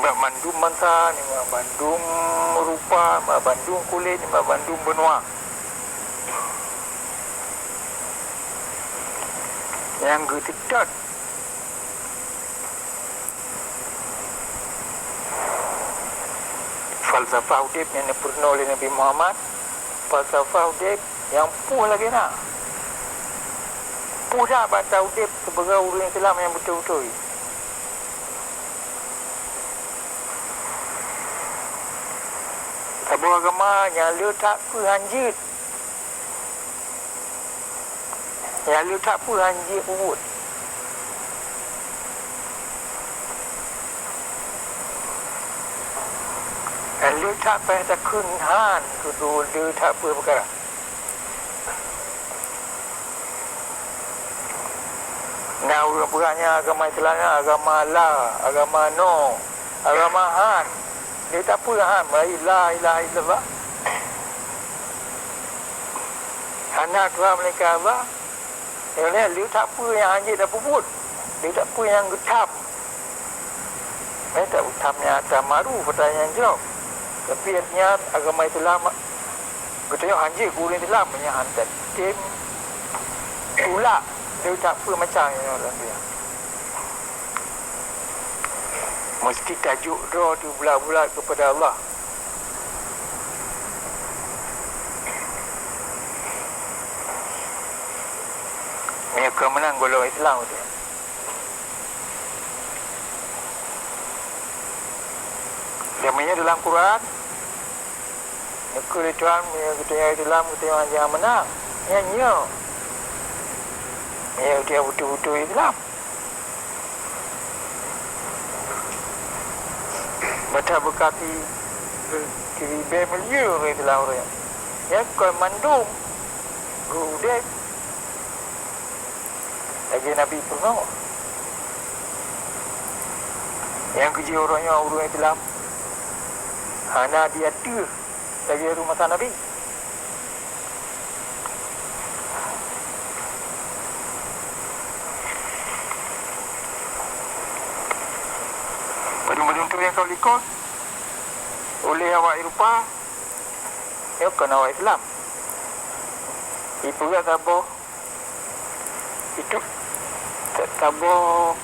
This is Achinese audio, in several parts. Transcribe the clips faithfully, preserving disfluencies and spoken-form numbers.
Mandum bansa, nibak mandum rupa, nibak mandum kulét, nibak mandum benua. Nyang geuseutôt falsafah udeb nyang neupeurunoe lé Nabi Muhammad, falsafah udeb nyang puih lagée na. Puih that bak ta udeb sibagoe ureuëng Islam nyang beutôi-beutôi. Saboh agama nyang le that peue han jeuet. Nyang le that peue han jeuet peubuet. Nyang le that peue takheun han, keudu le that peue peukara. Na ureuëng peugah nyan agama Islam nyan agama la, agama no, agama han. Le that peue han, mulai la ilaha illallah. Hana Tuhan melainkan Allah. Nyoe le that peue nyang han jeuet tapeubuet. Le that peue nyang geutham. Eh, that geutham nyang atra maru, atra nyang jroh. Tapi artinya agama Islam geutanyoe han jeuet keu ureuëng Islam nyang han tatem tulak. Le that peue macam nyoe lam dunia. Meusti tajok droe teuh bulat-bulat keupada Allah. Meunyoe ka meunang golom Islam tu. Dan meunyoe dalam Quran, neukheun lé Tuhan, meunyoe geutanyoe Islam, geutanyoe hana meunang. Nyan nyoe. Meunyoe geutanyoe beutôi-beutôi Islam. Bata beukati keu ribée milieu ureuëng Islam ureuëng. Nyan kon mandum geu-udeb lagée Nabi peurunoe. Nyang keujeuet uroe nyoe ureuëng Islam hana di ateueh lagée ureuëng masa Nabi. Padum-padum tu nyang ka likot uleh awak Eropa, nyoe kon awak Islam. Ipeugah saboh Itu ta-, taboh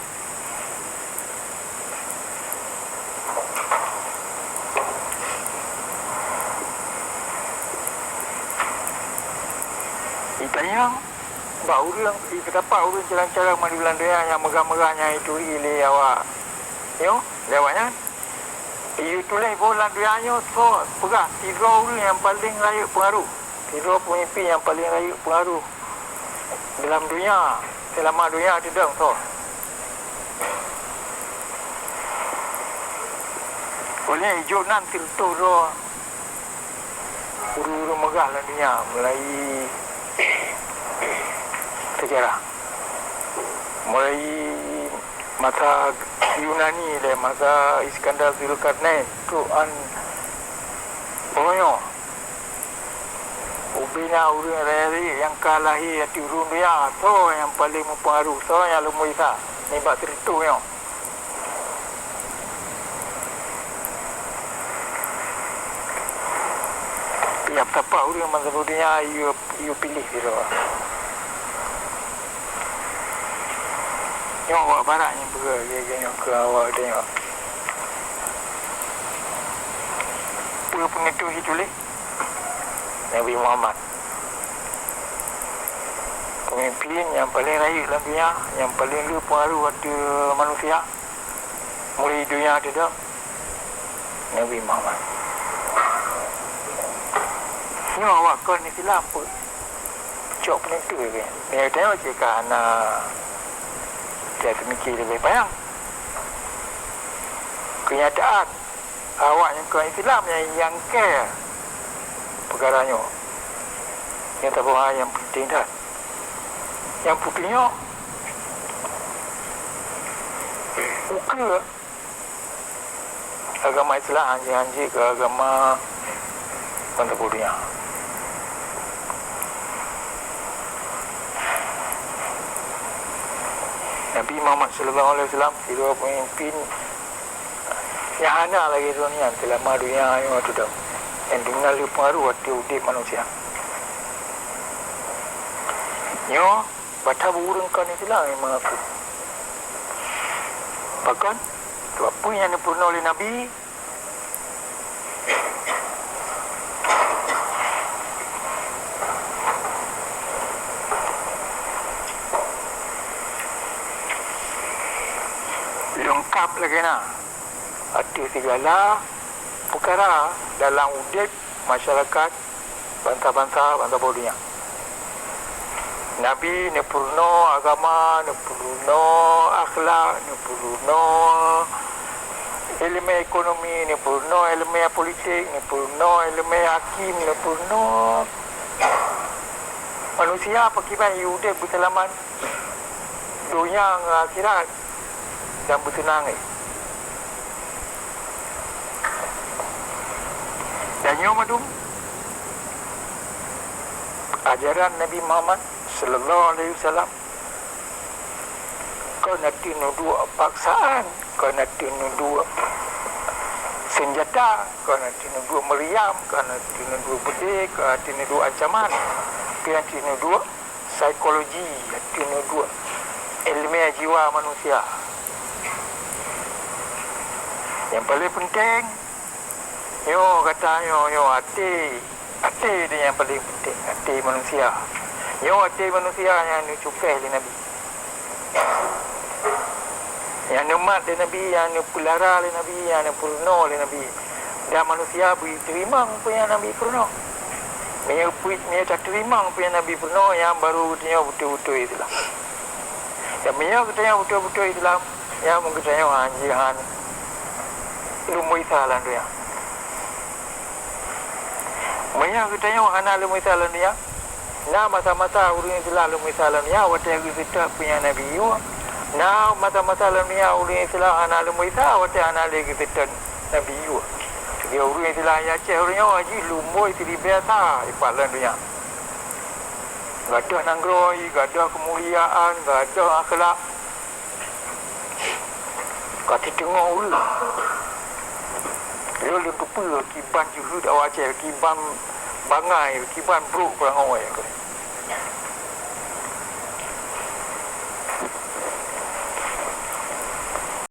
itanyong bak ureuëng, itapak ureuëng calon-calon mandum lam donya nyang meugah-meugah nyang ituri lé awak nyoe, lé awaknyan. Iyue tuléh boh lam donya nyoe soe peugah sidroe ureuëng nyang paleng rayeuk peungaruh, sidroe peumimpin nyang paleng rayeuk peungaruh dalam donya, seulama donya teudong soe. Uleh ijok nan sireutôh droe ureuëng-ureuëng meugah lam donya mulai seujarah. Mulai masa Yunani lé, masa Iskandar Zulkarnain, trok an uroe nyoe. Ubena ureuëng rayeuk nyang ka lahé ateueh rhueng donya, soe nyang paleng meupeungaruh, soe nyang leumoh Isa nibak sireutôh nyoe. Tiep tapak ureuëng masa donya yue, yue piléh sidroe. Nyoe awak barat nyang peugah lagée nyoe keu awak tanyoe. Peue peungeut tuléh Nabi Muhammad. Peumimpin nyang paleng rayeuk lam donya, nyang paleng le peungaruh ateueh manusia. Mulai donya teudong Nabi Muhammad. Nyoe awak kon Islam peucok peunentu lagée. Meunyoe tanyoe cit ka hana, cit teumiki leubeh payang. Keunyataan awak nyang kon Islam nyang, nyang kée peukara nyoe. Nyoe saboh hal nyang peunteng that. Nyang peutunyok ukeue agama Islam hanjeuet-hanjeuet keu agama bansa donya. Nabi Muhammad sallallahu alaihi wasallam sidroe peumimpin Nyang hana lagée droe nyan seulama donya nyoe teuh, nyang deungon lé peungaruh ateueh udeb manusia. Nyoe bak that ureuëng kon Islam nyang meungaku. Pakon? Sabab peue nyang neupeurunoe lé Nabi? Leungkab lagée na ateueh sigala peukara dalam udeb masyarakat bansa-bansa, bansa boh donya. Nabi neupeurunoe agama, neupeurunoe akhlak, neupeurunoe iéleumé ekonomi, neupeurunoe iéleumé politik, neupeurunoe iéleumé hakim, neupeurunoe manusia pakriban udeb beuseulamat donya ngon akhirat dan beuseunang. Dan nyoe mandum ajaran Nabi Muhammad sallallahu alaihi wasallam kon ateueh neuduek paksaan, kon ateueh neuduek seunjata, kon ateueh neuduek meuriam, kon ateueh neuduek beudé, kon ateueh neuduek ancaman, tapi ateueh neuduek psikologi, ateueh neuduek iéleumé jiwa manusia. Nyang paleng peunteng, nyoe gata nyoe, nyoe até, até nyang paleng peunteng, até manusia. Nyoe até manusia nyang neucukéh lé Nabi. Nyang neumat lé Nabi, nyang neupeulara lé Nabi, nyang neupeurunoe lé Nabi. Dan manusia beuteurimong peue nyang Nabi peurunoe. Meunyoe pui-, meunyoe tateurimong peue nyang Nabi peurunoe, nyan barô geutanyoe beutôi-beutôi Islam. Dan meunyoe geutanyoe beutôi-beutôi Islam, nyan geutanyoe han jihan lumboi sa lam donya. Meunyoe geutanyoe hana lumboi sa lam donya, na masa-masa ureuëng Islam lumboi sa lam donya, watée geuseutôt peue nyang Nabi yue. Na masa-masa lam donya ureuëng Islam hana lumboi sa, watée hana lé geuseutôt Nabi yue. Lagée ureuëng Islam nyang Aceh uroe nyoe jih lumboi siribée sa ipat lam donya. Gadôh nanggroe, gadôh keumuliaan, gadôh akhlak. Ka teuteungoh ureuëng. Lôn, lôn teupeue kiban jeuhet awak Aceh, kiban bangai, kiban brok peurangui.